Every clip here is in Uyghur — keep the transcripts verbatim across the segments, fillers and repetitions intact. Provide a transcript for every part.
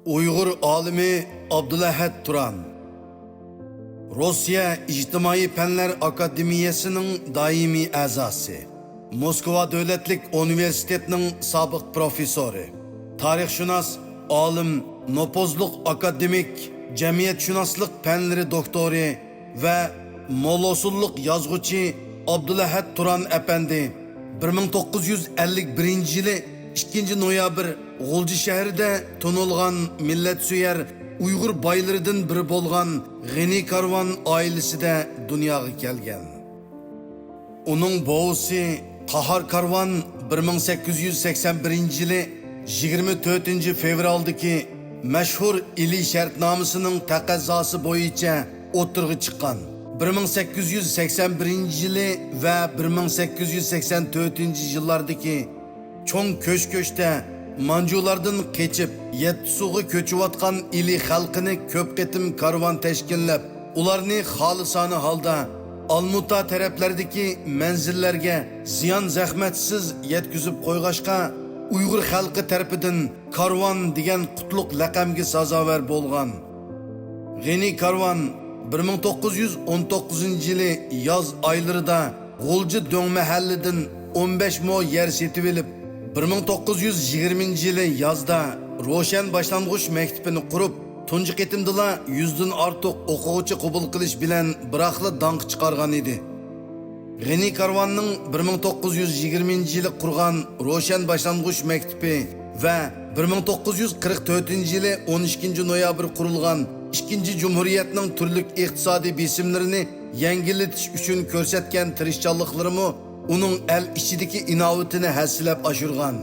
ئۇيغۇر ئالىمى ئابدۇلئەھەد تۇران، روسىيە ئىجتىمائىي پەنلەر ئاكادېمىيەسىنىڭ دائىمىي ئەزاسى، موسكۋا دۆلەتلىك ئۇنىۋېرسىتېتىنىڭ سابىق پروفېسسورى، تارىخشۇناس، ئالىم، نوپۇزلۇق ئاكادېمىك، جەمئىيەتشۇناسلىق پەنلىرى دوكتورى، ۋە مول ھوسۇللۇق يازغۇچى ئابدۇلئەھەد تۇران ئەپەندى بىر مىڭ توققۇز يۈز ئەللىك بىرىنچى يىلى ئىككىنچى نويابىر غۇلجا شەھىرىدە تونۇلغان مىللەتسۆيەر ئۇيغۇر بايلىرىدىن بىرى بولغان غېنى كارۋان ئائىلىسىدە دۇنياغا كەلگەن. ئۇنىڭ بوۋىسى قاھار كارۋان بىر مىڭ سەككىز يۈز سەكسەن بىرىنچى يىلى يىگىرمە تۆتىنچى فېۋرالدىكى مەشھۇر ئىلى شەرتنامىسىنىڭ تەقەززاسى بويىچە ئوتتۇرىغا چىققان. بىر مىڭ سەككىز يۈز سەكسەن بىرىنچى يىلى ۋە بىر مىڭ سەككىز يۈز سەكسەن تۆتىنچى يىللاردىكى چوڭ كۆچ-كۆچتە مانجۇلاردىن قېچىپ، يەتتىسۇغا كۆچۈۋاتقان ئىلى خەلقىنى كۆپ قېتىم كارۋان تەشكىللەپ، ئۇلارنى خالىسانە ھالدا ئالمۇتا تەرەپلەردىكى مەنزىللەرگە زىيان-زەخمەتسىز يەتكۈزۈپ قويغاچقا، ئۇيغۇر خەلقى تەرىپىدىن كارۋان دېگەن قۇتلۇق لەقەمگە سازاۋەر بولغان. غېنى كارۋان بىر مىڭ توققۇز يۈز ئون توققۇزىنچى يىلى ياز ئايلىرىدا غۇلجا دۆڭ مەھەللىدىن ئون بەش مو يەر سېتىۋېلىپ، بىر مىڭ توققۇز يۈز يىگىرمىنچى يىلى يازدا روشەن باشلانغۇچ مەكتىپىنى قۇرۇپ، تۇنجى قېتىمدىلا يۈزدىن ئارتۇق ئوقۇغۇچى قوبۇل قىلىش بىلەن بىراقلا داڭقى چىقارغان ئىدى. غېنى كارۋاننىڭ بىر مىڭ توققۇز يۈز يىگىرمىنچى يىلى قۇرغان روشەن باشلانغۇچ مەكتىپى ۋە بىر مىڭ توققۇز يۈز قىرىق تۆتىنچى يىلى ئون ئىككىنچى نويابىر قۇرۇلغان ئىككىنچى جۇمھۇرىيەتنىڭ تۈرلۈك ئىقتىسادىي بېسىملىرىنى يەڭگىللىتىش ئۈچۈن كۆرسەتكەن تىرىشچانلىقلىرىمۇ ئۇنىڭ ئەل ئىچىدىكى ئىناۋىتىنى ھەسسىلەپ ئاشۇرغان.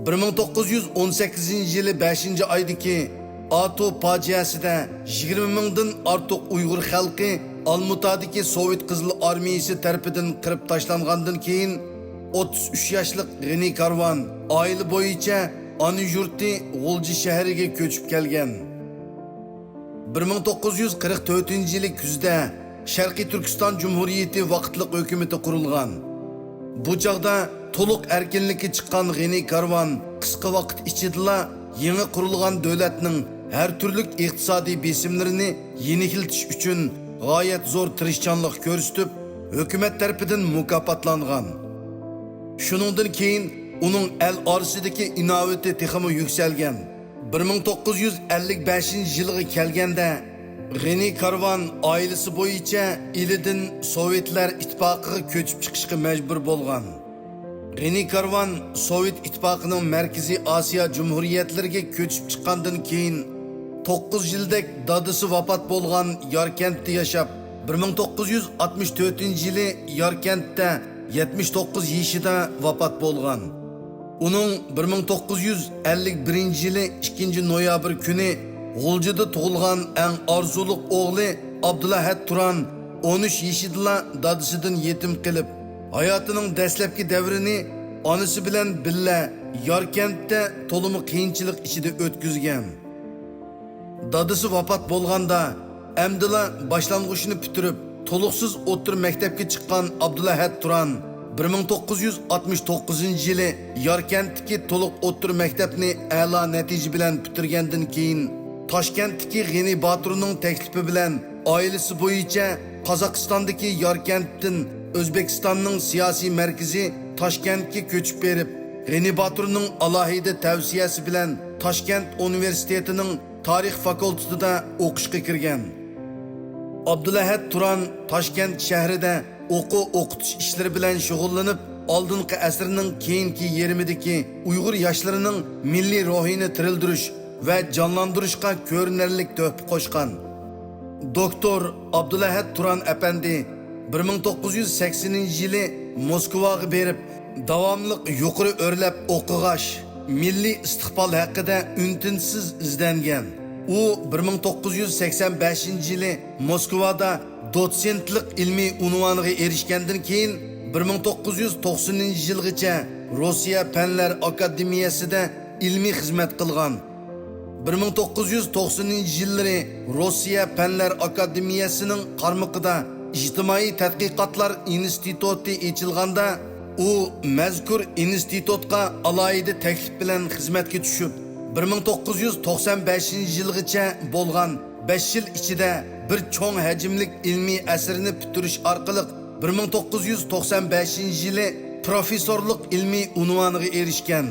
بىر مىڭ توققۇز يۈز ئون سەككىزىنچى يىلى بەشىنچى ئايدىكى ئاتۇ پاجىئەسىدە يىگىرمە مىڭدىن ئارتۇق ئۇيغۇر خەلقى ئالمۇتادىكى سوۋېت قىزىل ئارمىيىسى تەرىپىدىن قىرىپ تاشلانغاندىن كېيىن، ئوتتۇز ئۈچ ياشلىق غېنى كارۋان ئائىلە بويىچە ئانا يۇرتى غۇلجا شەھىرىگە كۆچۈپ كەلگەن. بىر مىڭ توققۇز يۈز قىرىق تۆتىنچى يىلى كۈزدە شەرقىي تۈركىستان جۇمھۇرىيىتى ۋاقىتلىق ھۆكۈمىتى قۇرۇلغان. بۇ چاغدا تولۇق ئەركىنلىككە چىققان غېنى كارۋان قىسقا ۋاقىت ئىچىدىلا يېڭى قۇرۇلغان دۆلەتنىڭ ھەر تۈرلۈك ئىقتىسادىي بېسىملىرىنى يېنىكلىتىش ئۈچۈن غايەت زور تىرىشچانلىق كۆرسىتىپ، ھۆكۈمەت تەرىپىدىن مۇكاپاتلانغان. شۇنىڭدىن كېيىن ئۇنىڭ ئەل ئارىسىدىكى ئىناۋىتى تېخىمۇ يۈكسەلگەن. بىر مىڭ توققۇز يۈز ئەللىك بەشىنچى يىلغا كەلگەندە، غېنى كارۋان ئائىلىسى بويىچە ئىلىدىن سوۋېتلار ئىتتىپاقىغا كۆچۈپ چىقىشقا مەجبۇر بولغان. غېنى كارۋان سوۋېت ئىتتىپاقىنىڭ مەركىزىي ئاسىيا جۇمھۇرىيەتلىرىگە كۆچۈپ چىققاندىن كېيىن، توققۇز يىلدەك دادىسى ۋاپات بولغان ياركەنتتە ياشاپ، بىر مىڭ توققۇز يۈز ئاتمىش تۆتىنچى يىلى ياركەنتتە يەتمىش توققۇز يېشىدا ۋاپات بولغان. ئۇنىڭ بىر مىڭ توققۇز يۈز ئەللىك بىرىنچى يىلى ئىككىنچى نويابىر كۈنى غۇلجىدا تۇغۇلغان ئەڭ ئارزۇلۇق ئوغلى ئابدۇلئەھەد تۇران ئون ئۈچ يېشىدىلا دادىسىدىن يېتىم قېلىپ، ھاياتىنىڭ دەسلەپكى دەۋرىنى ئانىسى بىلەن بىللە ياركەنتتە تولىمۇ قىيىنچىلىق ئىچىدە ئۆتكۈزگەن. دادىسى ۋاپات بولغاندا، ئەمدىلا باشلانغۇچنى پۈتتۈرۈپ، تولۇقسىز ئوتتۇرا مەكتەپكە چىققان ئابدۇلئەھەد تۇران بىر مىڭ توققۇز يۈز ئاتمىش توققۇزىنچى يىلى ياركەنتتىكى تولۇق ئوتتۇرا مەكتەپنى ئەلا نەتىجە بىلەن پۈتتۈرگەندىن كېيىن، تاشكەنتتىكى غېنى باتۇرنىڭ تەكلىپى بىلەن ئائىلىسى بويىچە قازاقىستاندىكى ياركەنتتىن ئۆزبېكىستاننىڭ سىياسىي مەركىزى تاشكەنتكە كۆچۈپ بېرىپ، غېنى باتۇرنىڭ ئالاھىدە تەۋسىيەسى بىلەن تاشكەنت ئۇنىۋېرسىتېتىنىڭ تارىخ فاكۇلتېتىدا ئوقۇشقا كىرگەن. ئابدۇلئەھەد تۇران تاشكەنت شەھىرىدە ئوقۇ ئوقۇتۇش ئىشلىرى بىلەن شۇغۇللىنىپ، ئالدىنقى ئەسىرنىڭ كېيىنكى يېرىمىدىكى ئۇيغۇر ياشلىرىنىڭ مىللىي روھىنى تىرىلدۈرۈش ۋە جانلاندۇرۇشقا كۆرۈنەرلىك تۆھپە قوشقان. دوكتور ئابدۇلئەھەد تۇران ئەپەندى بىر مىڭ توققۇز يۈز سەكسىنىنچى يىلى موسكۋاغا بېرىپ، داۋاملىق يۇقىرى ئۆرلەپ ئوقۇغاچ، مىللىي ئىستىقبال ھەققىدە ئۈن-تىنسىز ئىزدەنگەن. ئۇ بىر مىڭ توققۇز يۈز سەكسەن بەشىنچى يىلى موسكۋادا دوتسېنتلىق ئىلمىي ئۇنۋانىغا ئېرىشكەندىن كېيىن، بىر مىڭ توققۇز يۈز توقسىنىنچى يىلغىچە روسىيە پەنلەر ئاكادېمىيەسىدە ئىلمىي خىزمەت قىلغان. بىر مىڭ توققۇز يۈز توقسىنىنچى يىللىرى روسىيە پەنلەر ئاكادېمىيەسىنىڭ قارمىقىدا ئىجتىمائىي تەتقىقاتلار ئىنستىتۇتى ئېچىلغاندا، ئۇ مەزكۇر ئىنستىتۇتقا ئالاھىدە تەكلىپ بىلەن خىزمەتكە چۈشۈپ، بىر مىڭ توققۇز يۈز توقسان بەشىنچى يىلغىچە بولغان بەش يىل ئىچىدە بىر چوڭ ھەجىملىك ئىلمىي ئەسىرىنى پۈتتۈرۈش ئارقىلىق، بىر مىڭ توققۇز يۈز توقسان بەشىنچى يىلى پروفېسسورلۇق ئىلمىي ئۇنۋانىغا ئېرىشكەن.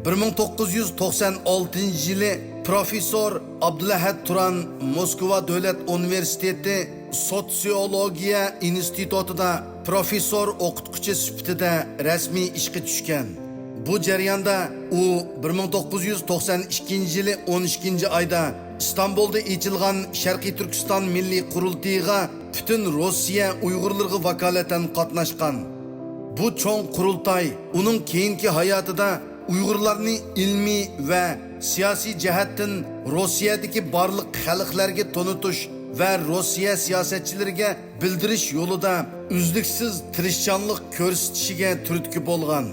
بىر مىڭ توققۇز يۈز توقسان ئالتىنچى يىلى پروفېسسور ئابدۇلئەھەد تۇران موسكۋا دۆلەت ئۇنىۋېرسىتېتى سوتسىيولوگىيە ئىنستىتۇتىدا پروفېسسور ئوقۇتقۇچى سۈپىتىدە رەسمىي ئىشقا چۈشكەن. بۇ جەرياندا ئۇ بىر مىڭ توققۇز يۈز توقسان ئىككىنچى يىلى ئون ئىككىنچى ئايدا ئىستانبۇلدا ئېچىلغان شەرقىي تۈركىستان مىللىي قۇرۇلتىيىغا پۈتۈن روسىيە ئۇيغۇرلىرىغا ۋاكالىتەن قاتناشقان. بۇ چوڭ قۇرۇلتاي ئۇنىڭ كېيىنكى ھاياتىدا ئۇيغۇرلارنى ئىلمىي ۋە سىياسىي جەھەتتىن روسىيەدىكى بارلىق خەلقلەرگە تونۇتۇش ۋە روسىيە سىياسەتچىلىرىگە بىلدۈرۈش يولىدا ئۈزلۈكسىز تىرىشچانلىق كۆرسىتىشىگە تۈرتكە بولغان.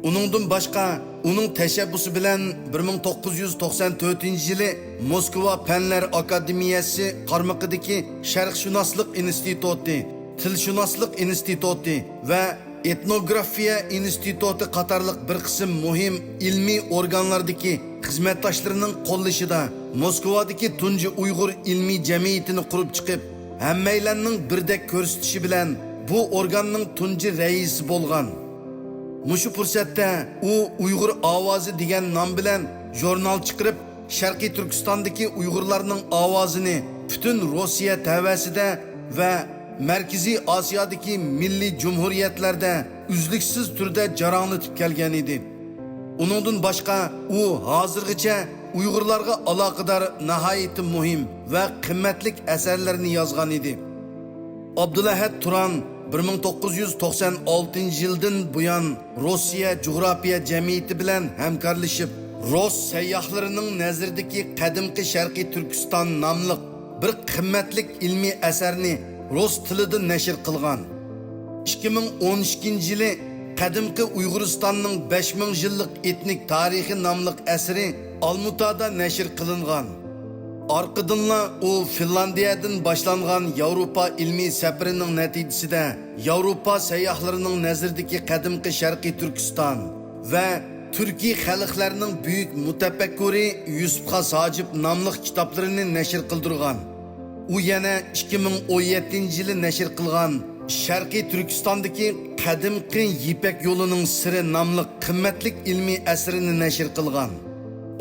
ئۇنىڭدىن باشقا، ئۇنىڭ تەشەببۇسى بىلەن بىر مىڭ توققۇز يۈز توقسان تۆتىنچى يىلى موسكۋا پەنلەر ئاكادېمىيەسى قارمىقىدىكى شەرقشۇناسلىق ئىنستىتۇتى، تىلشۇناسلىق ئىنستىتۇتى ۋە ئېتنوگرافىيە ئىنستىتۇتى قاتارلىق بىر قىسىم مۇھىم ئىلمىي ئورگانلاردىكى خىزمەتداشلىرىنىڭ قوللىشىدا موسكۋادىكى تۇنجى ئۇيغۇر ئىلمىي جەمئىيىتىنى قۇرۇپ چىقىپ، ھەممەيلەننىڭ بىردەك كۆرسىتىشى بىلەن بۇ ئورگاننىڭ تۇنجى رەئىسى بولغان. مۇشۇ پۇرسەتتە ئۇ ئۇيغۇر ئاۋازى دېگەن نام بىلەن ژۇرنال چىقىرىپ، شەرقىي تۈركىستاندىكى ئۇيغۇرلارنىڭ ئاۋازىنى پۈتۈن روسىيە تەۋەسىدە ۋە مەركىزىي ئاسىيادىكى مىللىي جۇمھۇرىيەتلەردە ئۈزلۈكسىز تۈردە جاراڭلىتىپ كەلگەن ئىدى. ئۇنىڭدىن باشقا، ئۇ ھازىرغىچە ئۇيغۇرلارغا ئالاقىدار ناھايىتى مۇھىم ۋە قىممەتلىك ئەسەرلەرنى يازغان ئىدى. ئابدۇلئەھەد تۇران بىر مىڭ توققۇز يۈز توقسان ئالتىنچى يىلدىن بۇيان روسىيە جۇغراپىيە جەمئىيىتى بىلەن ھەمكارلىشىپ، رۇس سەيياھلىرىنىڭ نەزىرىدىكى قەدىمكى شەرقىي تۈركىستان ناملىق بىر قىممەتلىك ئىلمىي ئەسەرنى رۇس تىلىدا نەشر قىلغان. ئىككى مىڭ ئون ئىككىنچى يىلى قەدىمكى ئۇيغۇرىستاننىڭ بەش مىڭ يىللىق ئېتنىك تارىخى ناملىق ئەسىرى ئالمۇتادا نەشر قىلىنغان. ئارقىدىنلا ئۇ فىنلاندىيەدىن باشلانغان ياۋروپا ئىلمىي سەپىرىنىڭ نەتىجىسىدە ياۋروپا سەيياھلىرىنىڭ نەزىرىدىكى قەدىمكى شەرقىي تۈركىستان ۋە تۈركىي خەلقلەرنىڭ بۈيۈك مۇتەپەككۇرى يۈسۈپ خاس ھاجىپ ناملىق كىتابلىرىنى نەشر قىلدۇرغان. ئۇ يەنە ئىككى مىڭ ئون يەتتىنچى يىلى نەشر قىلغان شەرقىي تۈركىستاندىكى قەدىمكى يىپەك يولىنىڭ سىرى ناملىق قىممەتلىك ئىلمىي ئەسىرىنى نەشر قىلغان.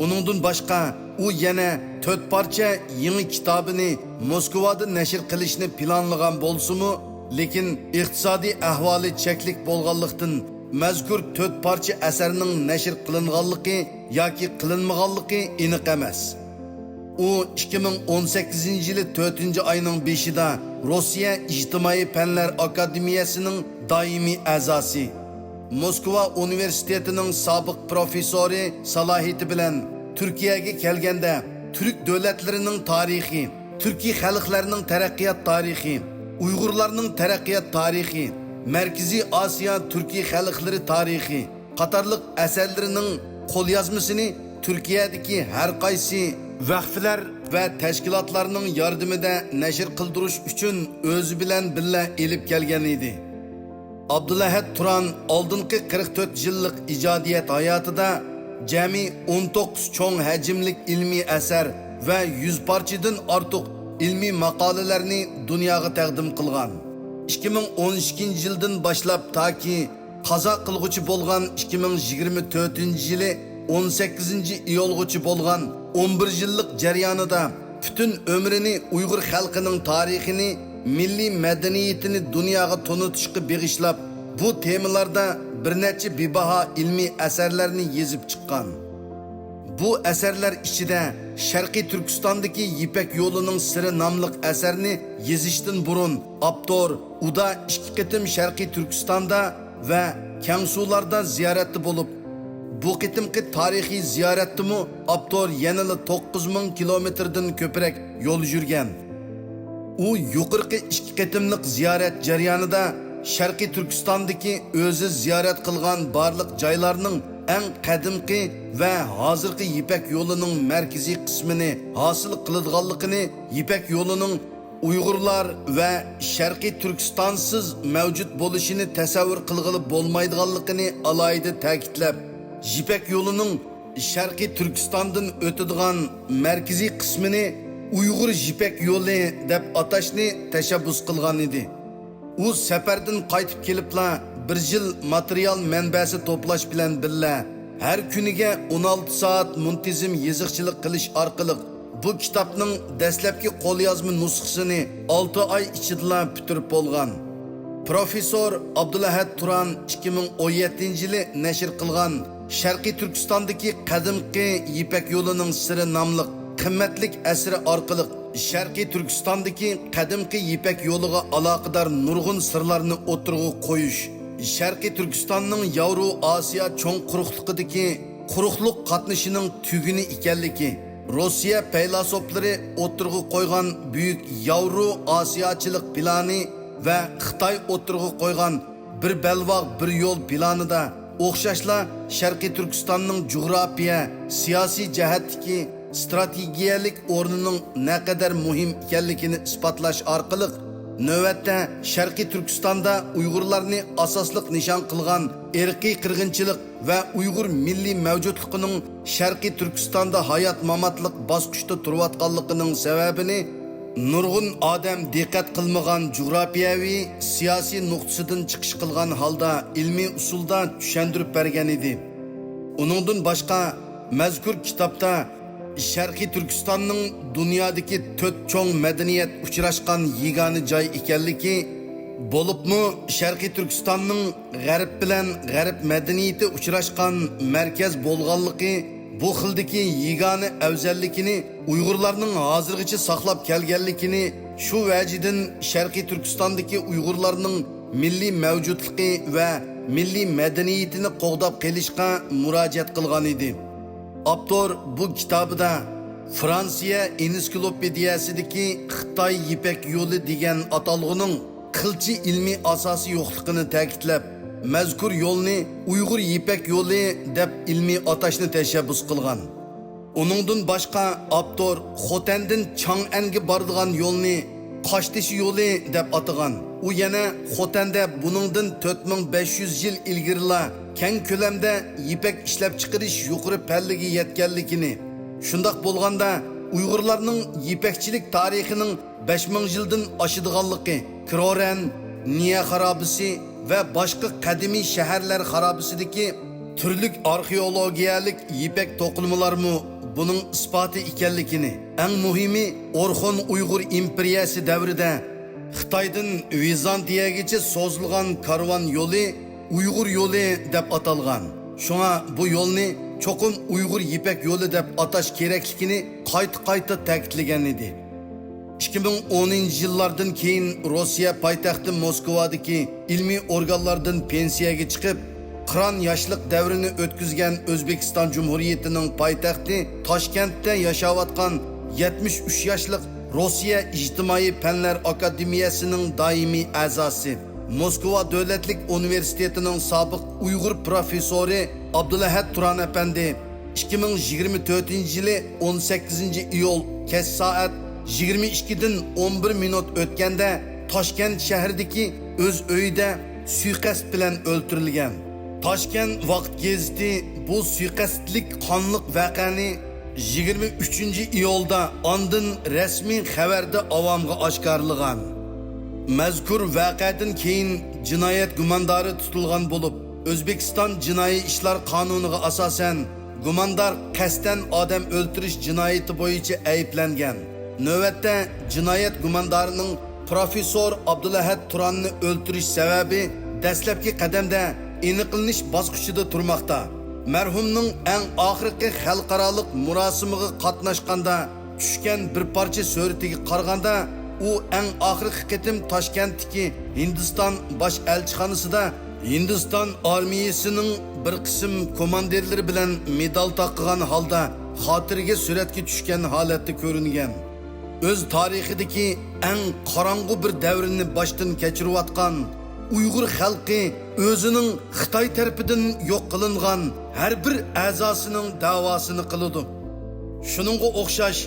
ئۇنىڭدىن باشقا، ئۇ يەنە تۆت پارچە يېڭى كىتابىنى موسكۋادا نەشر قىلىشنى پىلانلىغان بولسىمۇ، لېكىن ئىقتىسادىي ئەھۋالى چەكلىك بولغانلىقتىن، مەزكۇر تۆت پارچە ئەسەرنىڭ نەشر قىلىنغانلىقى ياكى قىلىنمىغانلىقى ئېنىق ئەمەس. ئۇ ئىككى مىڭ ئون سەككىزىنچى يىلى تۆتىنچى ئاينىڭ بېشىدا روسىيە ئىجتىمائىي پەنلەر ئاكادېمىيەسىنىڭ دائىمىي ئەزاسى، موسكۋا ئۇنىۋېرسىتېتىنىڭ سابىق پروفېسسورى سالاھىيىتى بىلەن تۈركىيەگە كەلگەندە، تۈرك دۆلەتلىرىنىڭ تارىخى، تۈركىي خەلقلەرنىڭ تەرەققىيات تارىخى، ئۇيغۇرلارنىڭ تەرەققىيات تارىخى، مەركىزىي ئاسىيا تۈركىي خەلقلىرى تارىخى قاتارلىق ئەسەرلىرىنىڭ قوليازمىسىنى تۈركىيەدىكى ھەر قايسى ۋەقىفلەر ۋە تەشكىلاتلارنىڭ ياردىمىدە نەشر قىلدۇرۇش ئۈچۈن ئۆزى بىلەن بىللە ئېلىپ كەلگەن ئىدى. ئابدۇلئەھەد تۇران ئالدىنقى قىرىق تۆت يىللىق ئىجادىيەت ھاياتىدا جەمئىي ئون توققۇز چوڭ ھەجىملىك ئىلمىي ئەسەر ۋە يۈز پارچىدىن ئارتۇق ئىلمىي ماقالىلەرنى دۇنياغا تەقدىم قىلغان. ئىككى مىڭ ئون ئىككىنچى يىلدىن باشلاپ تاكى قازا قىلغۇچى بولغان ئىككى مىڭ يىگىرمە تۆتىنچى يىلى ئون سەككىزىنچى ئىيۇلغىچە بولغان ئون بىر يىللىق جەريانىدا پۈتۈن ئۆمرىنى ئۇيغۇر خەلقىنىڭ تارىخىنى، مىللىي مەدەنىيىتىنى دۇنياغا تونۇتۇشقا بېغىشلاپ، بۇ تېمىلاردا بىر نەچچە بىباھا ئىلمىي ئەسەرلەرنى يېزىپ چىققان. بۇ ئەسەرلەر ئىچىدە شەرقىي تۈركىستاندىكى يىپەك يولىنىڭ سىرى ناملىق ئەسەرنى يېزىشتىن بۇرۇن ئاپتور ئۇدا ئىككى قېتىم شەرقىي تۈركىستاندا ۋە كەڭسۇلاردا زىيارەتتە بولۇپ، بۇ قېتىمقى تارىخىي زىيارەتتىمۇ ئاپتور يەنىلا توققۇز مىڭ كىلومېتىردىن كۆپرەك يول يۈرگەن. ئۇ يۇقىرىقى ئىككى قېتىملىق زىيارەت جەريانىدا شەرقىي تۈركىستاندىكى ئۆزى زىيارەت قىلغان بارلىق جايلارنىڭ ئەڭ قەدىمكى ۋە ھازىرقى يىپەك يولىنىڭ مەركىزىي قىسمىنى ھاسىل قىلىدىغانلىقىنى، يىپەك يولىنىڭ ئۇيغۇرلار ۋە شەرقىي تۈركىستانسىز مەۋجۇت بولۇشىنى تەسەۋۋۇر قىلغىلى بولمايدىغانلىقىنى ئالاھىدە تەكىتلەپ، يىپەك يولىنىڭ شەرقىي تۈركىستاندىن ئۆتىدىغان مەركىزىي قىسمىنى ئۇيغۇر يىپەك يولى دەپ ئاتاشنى تەشەببۇس قىلغان ئىدى. ئۇ سەپەردىن قايتىپ كېلىپلا بىر يىل ماتېرىيال مەنبەسى توپلاش بىلەن بىللە، ھەر كۈنىگە ئون ئالتە سائەت مۇنتىزىم يېزىقچىلىق قىلىش ئارقىلىق بۇ كىتابنىڭ دەسلەپكى قوليازما نۇسخىسىنى ئالتە ئاي ئىچىدىلا پۈتتۈرۈپ بولغان. پروفېسسور ئابدۇلئەھەد تۇران ئىككى مىڭ ئون يەتتىنچى يىلى نەشر قىلغان شەرقىي تۈركىستاندىكى قەدىمكى يىپەك يولىنىڭ سىرى ناملىق قىممەتلىك ئەسىرى ئارقىلىق شەرقىي تۈركىستاندىكى قەدىمكى يىپەك يولىغا ئالاقىدار نۇرغۇن سىرلارنى ئوتتۇرىغا قويۇش، شەرقىي تۈركىستاننىڭ ياۋرو ئاسىيا چوڭ قۇرۇقلۇقىدىكى قۇرۇقلۇق قاتنىشىنىڭ تۈگۈنى ئىكەنلىكى، روسىيە پەيلاسوپلىرى ئوتتۇرىغا قويغان بۈيۈك ياۋرو ئاسىياچىلىق پىلانى ۋە خىتاي ئوتتۇرىغا قويغان بىر بەلباغ، بىر يول پىلانىدا ئوخشاشلا شەرقىي تۈركىستاننىڭ جۇغراپىيە، سىياسىي جەھەتتىكى ستراتېگىيەلىك ئورنىنىڭ نەقەدەر مۇھىم ئىكەنلىكىنى ئىسپاتلاش ئارقىلىق، نۆۋەتتە شەرقىي تۈركىستاندا ئۇيغۇرلارنى ئاساسلىق نىشان قىلغان ئىرقىي قىرغىنچىلىق ۋە ئۇيغۇر مىللىي مەۋجۇتلۇقىنىڭ شەرقىي تۈركىستاندا ھايات-ماماتلىق باسقۇچتا تۇرۇۋاتقانلىقىنىڭ سەۋەبىنى نۇرغۇن ئادەم دىققەت قىلمىغان جۇغراپىيەۋى، سىياسىي نۇقتىسىدىن چىقىش قىلغان ھالدا ئىلمىي ئۇسۇلدا چۈشەندۈرۈپ بەرگەن ئىدى. ئۇنىڭدىن باشقا، مەزكۇر كىتابتا شەرقىي تۈركىستاننىڭ دۇنيادىكى تۆت چوڭ مەدەنىيەت ئۇچراشقان يېگانە جاي ئىكەنلىكى، بولۇپمۇ شەرقىي تۈركىستاننىڭ غەرب بىلەن غەرب مەدەنىيىتى ئۇچراشقان مەركەز بولغانلىقى، بۇ خىلدىكى يېگانە ئەۋزەللىكىنى ئۇيغۇرلارنىڭ ھازىرغىچە ساقلاپ كەلگەنلىكىنى، شۇ ۋەجىدىن شەرقىي تۈركىستاندىكى ئۇيغۇرلارنىڭ مىللىي مەۋجۇتلۇقى ۋە مىللىي مەدەنىيىتىنى قوغداپ قېلىشقا مۇراجىئەت قىلغان ئىدى. ئاپتور بۇ كىتابىدا فرانسىيە ئېنسىكلوپېدىيەسىدىكى خىتاي يىپەك يولى دېگەن ئاتالغۇنىڭ قىلچە ئىلمىي ئاساسى يوقلۇقىنى تەكىتلەپ، مەزكۇر يولنى ئۇيغۇر يىپەك يولى دەپ ئىلمىي ئاتاشنى تەشەببۇس قىلغان. ئۇنىڭدىن باشقا، ئاپتور خوتەندىن چاڭئەنگە بارىدىغان يولنى قاشتېشى يولى دەپ ئاتىغان. ئۇ يەنە خوتەندە بۇنىڭدىن تۆت مىڭ بەش يۈز يىل ئىلگىرىلا كەڭ كۆلەمدە يىپەك ئىشلەپچىقىرىش يۇقىرى پەللىگە يەتكەنلىكىنى، شۇنداق بولغاندا ئۇيغۇرلارنىڭ يىپەكچىلىك تارىخىنىڭ بەش مىڭ يىلدىن ئاشىدىغانلىقى، كرورەن، نىيە خارابىسى ۋە باشقا قەدىمىي شەھەرلەر خارابىسىدىكى تۈرلۈك ئارخېئولوگىيەلىك يىپەك توقۇلمىلارمۇ بۇنىڭ ئىسپاتى ئىكەنلىكىنى، ئەڭ مۇھىمى ئورخۇن ئۇيغۇر ئىمپېرىيەسى دەۋرىدە خىتايدىن ۋىزانتىيەگىچە سوزۇلغان كارۋان يولى ئۇيغۇر يولى دەپ ئاتالغان. شۇڭا بۇ يولنى چوقۇم ئۇيغۇر يىپەك يولى دەپ ئاتاش كېرەكلىكىنى قايتا-قايتا تەكىتلىگەن ئىدى. ئىككى مىڭ ئونىنچى يىللاردىن كېيىن روسىيە پايتەختى موسكۋادىكى ئىلمىي ئورگانلاردىن پېنسىيەگە چىقىپ، قىران ياشلىق دەۋرىنى ئۆتكۈزگەن ئۆزبېكىستان جۇمھۇرىيىتىنىڭ پايتەختى تاشكەنتتە ياشاۋاتقان يەتمىش ئۈچ ياشلىق روسىيە ئىجتىمائىي پەنلەر ئاكادېمىيەسىنىڭ دائىمىي ئەزاسى، موسكۋا دۆلەتلىك ئۇنىۋېرسىتېتىنىڭ سابىق ئۇيغۇر پروفېسسورى ئابدۇلئەھەت تۇران ئەپەندى ئىككى مىڭ يىگىرمە تۆتىنچى يىلى ئون سەككىزىنچى ئىيۇل كەچ سائەت يىگىرمە ئىككىدىن ئون بىر مىنۇت ئۆتكەندە تاشكەنت شەھىرىدىكى ئۆز ئۆيىدە سۇيىقەست بىلەن ئۆلتۈرۈلگەن. تاشكەنت ۋاقىت گېزىتى بۇ سۇيىقەستلىك قانلىق ۋەقەنى يىگىرمە ئۈچىنچى ئىيۇلدا ئاندىن رەسمىي خەۋەردە ئاۋامغا ئاشكارىلىغان. مەزكۇر ۋەقەدىن كېيىن جىنايەت گۇماندارى تۇتۇلغان بولۇپ، ئۆزبېكىستان جىنايى ئىشلار قانۇنىغا ئاساسەن، گۇماندار قەستەن ئادەم ئۆلتۈرۈش جىنايىتى بويىچە ئەيىبلەنگەن. نۆۋەتتە جىنايەت گۇماندارىنىڭ پروفېسسور ئابدۇلئەھەت تۇراننى ئۆلتۈرۈش سەۋەبى دەسلەپكى قەدەمدە ئېنىقلىنىش باسقۇچىدا تۇرماقتا. مەرھۇمنىڭ ئەڭ ئاخىرقى خەلقئارالىق مۇراسىمىغا قاتناشقاندا چۈشكەن بىر پارچە سۈرىتىگە قارىغاندا، ئۇ ئەڭ ئاخىرقى قېتىم تاشكەنتتىكى ھىندىستان باش ئەلچىخانىسىدا ھىندىستان ئارمىيىسىنىڭ بىر قىسىم كوماندىرلىرى بىلەن مېدال تاقىغان ھالدا خاتىرىگە سۈرەتكە چۈشكەن ھالەتتە كۆرۈنگەن. ئۆز تارىخىدىكى ئەڭ قاراڭغۇ بىر دەۋرنى باشتىن كەچۈرۈۋاتقان ئۇيغۇر خەلقى ئۆزىنىڭ خىتاي تەرىپىدىن يوق قىلىنغان ھەر بىر ئەزاسىنىڭ دەۋاسىنى قىلىدۇ. شۇنىڭغا ئوخشاش،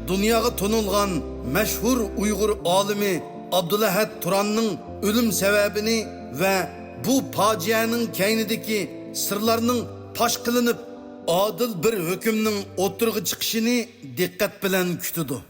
دۇنياغا تونۇلغان مەشھۇر ئۇيغۇر ئالىمى ئابدۇلئەھەد تۇراننىڭ ئۆلۈم سەۋەبىنى ۋە بۇ پاجىئەنىڭ كەينىدىكى سىرلارنىڭ پاش قىلىنىپ، ئادىل بىر ھۆكۈمنىڭ ئوتتۇرىغا چىقىشىنى دىققەت بىلەن كۈتىدۇ.